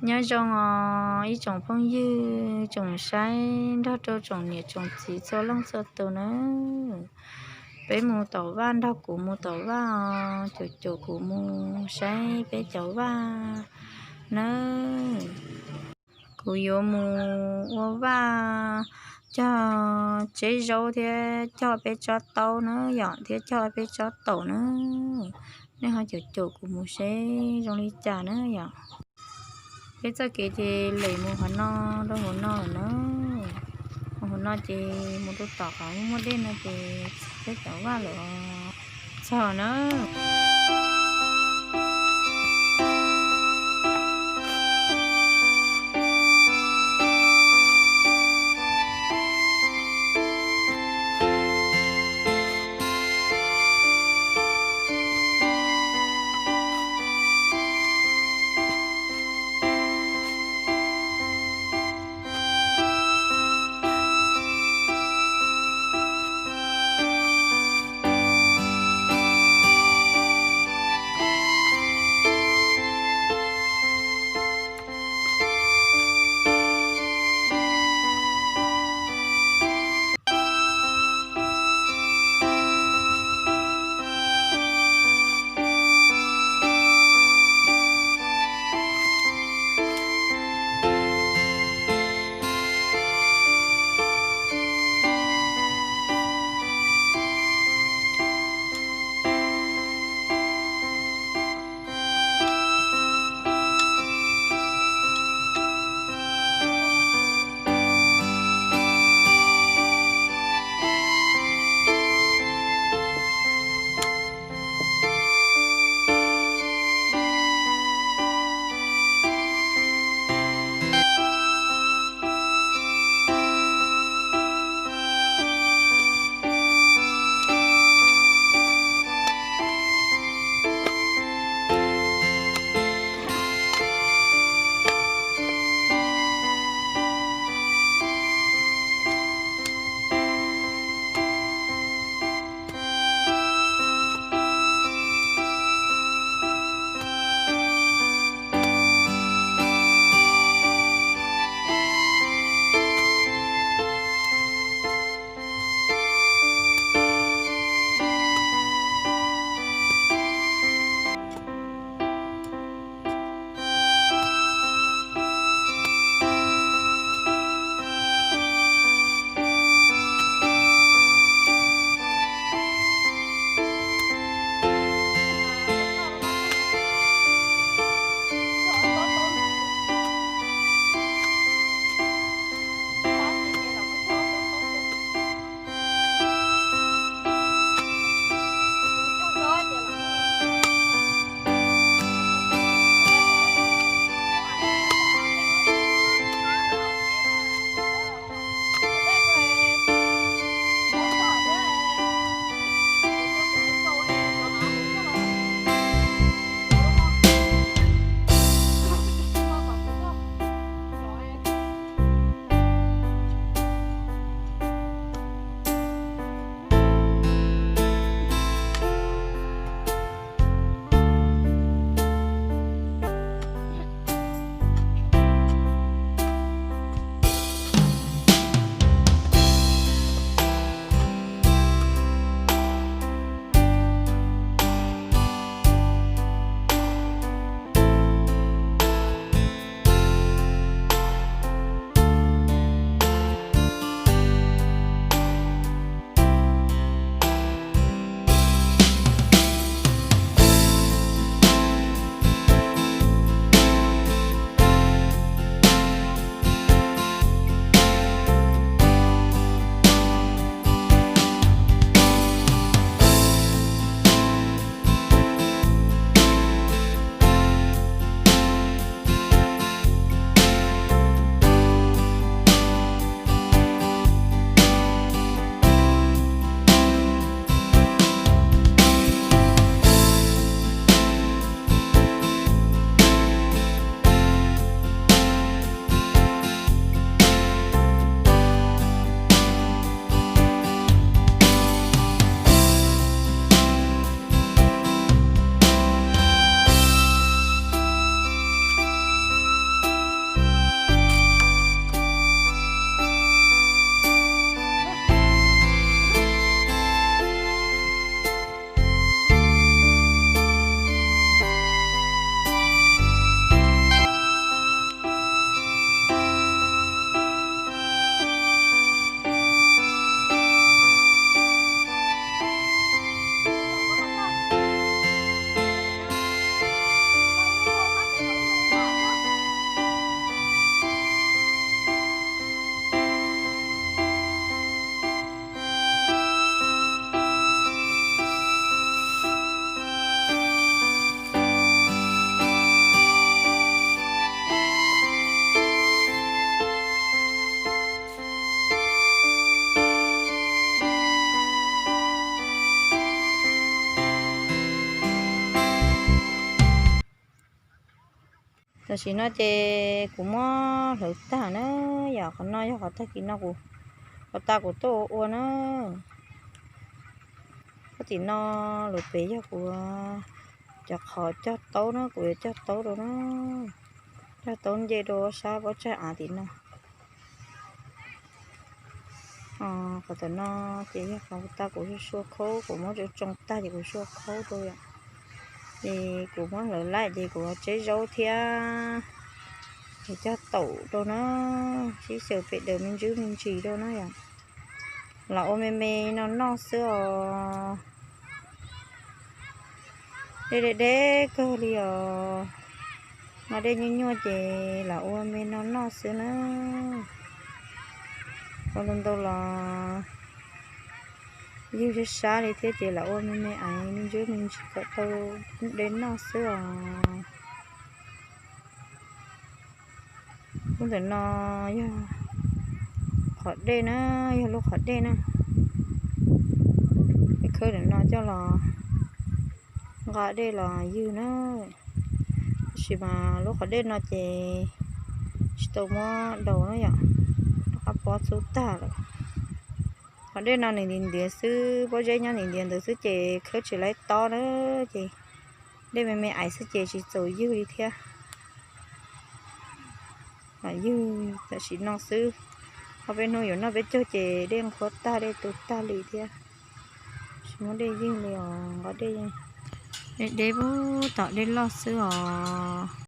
Nyob zoo os ib tsoom phooj ywg tsoom saib nrog rau tsoom niam tsoom txiv txhua leej txhua tus nawb. Peb mus tom vaj, nrog kuv mus tom vaj os, caum caum kuv mus saib peb cov vaj nawb. Kuv yuav mus ua vaj cog tseb zaub thiab cog peb tsob taub nawb yom, thiab cog peb tsob taum nawb. Nej ho caum caum kuv mus seb zoo li cas nawb yom. Peb txoj kev ces lem mus qhov no rau hauv no lawm na. Mus hauv no ces mus rau tom qhov muaj dej no ces peb cov vaj lawm os. Txog na. Tam sim no ces kuv muab hlawv tag na, yog qhov no yog qhov tag kis no kuv, qhov tas kuv tuaj ua ua na. Puag tim no lawm pem yog kuv cov qhov cog taub na, kuv yuav cog taub rau na, cog taub nce rau sab pob tsaig av tim no. Qhov tom no ces yog qhov tas kuv sua khaub, kuv muab tsoo tsoo tag ces kuv sua khaub rau yom. Ces kuv muab hlawv laim ces kuv tseb zaub thiab es cog taum rau na, sib xyaw pem daws me ntsis me ntsis rau na yom. Los ua me me no noj xwb os. Dej deb deb kawg li os. Noj dej nyuaj nyuaj ces los ua me no noj xwb na. Ua ntau ntau los ywg sab sab li thiab ces los ua me me aiv me ntsis me ntsis kom tau de noj xwb os. Lub ntawm no yog qhov dej na, yog lub qhov dej na. Khawb ntawm no coj los nqa dej los ywg na. Tab sis mas lub qhov dej no ces tsis tau muab daus na yom, rau qab pob txhub tag lawm. Qhov dej no nws ntiav ntiav xwb, pob zeb nyob ntiav ntiav ntawd xwb ces khawb tsis laib tob na, ces dej me me aiv xwb ces tsis txaus ywg li thiab. Ywg tam sim no xwb, ho peb hnub yuav noj peb caug ces dej nqhuab tag dej tu tag li thiab. Tsis muaj dej ywg li os, nqa dej, dej deb puag tom dej loj xwb os.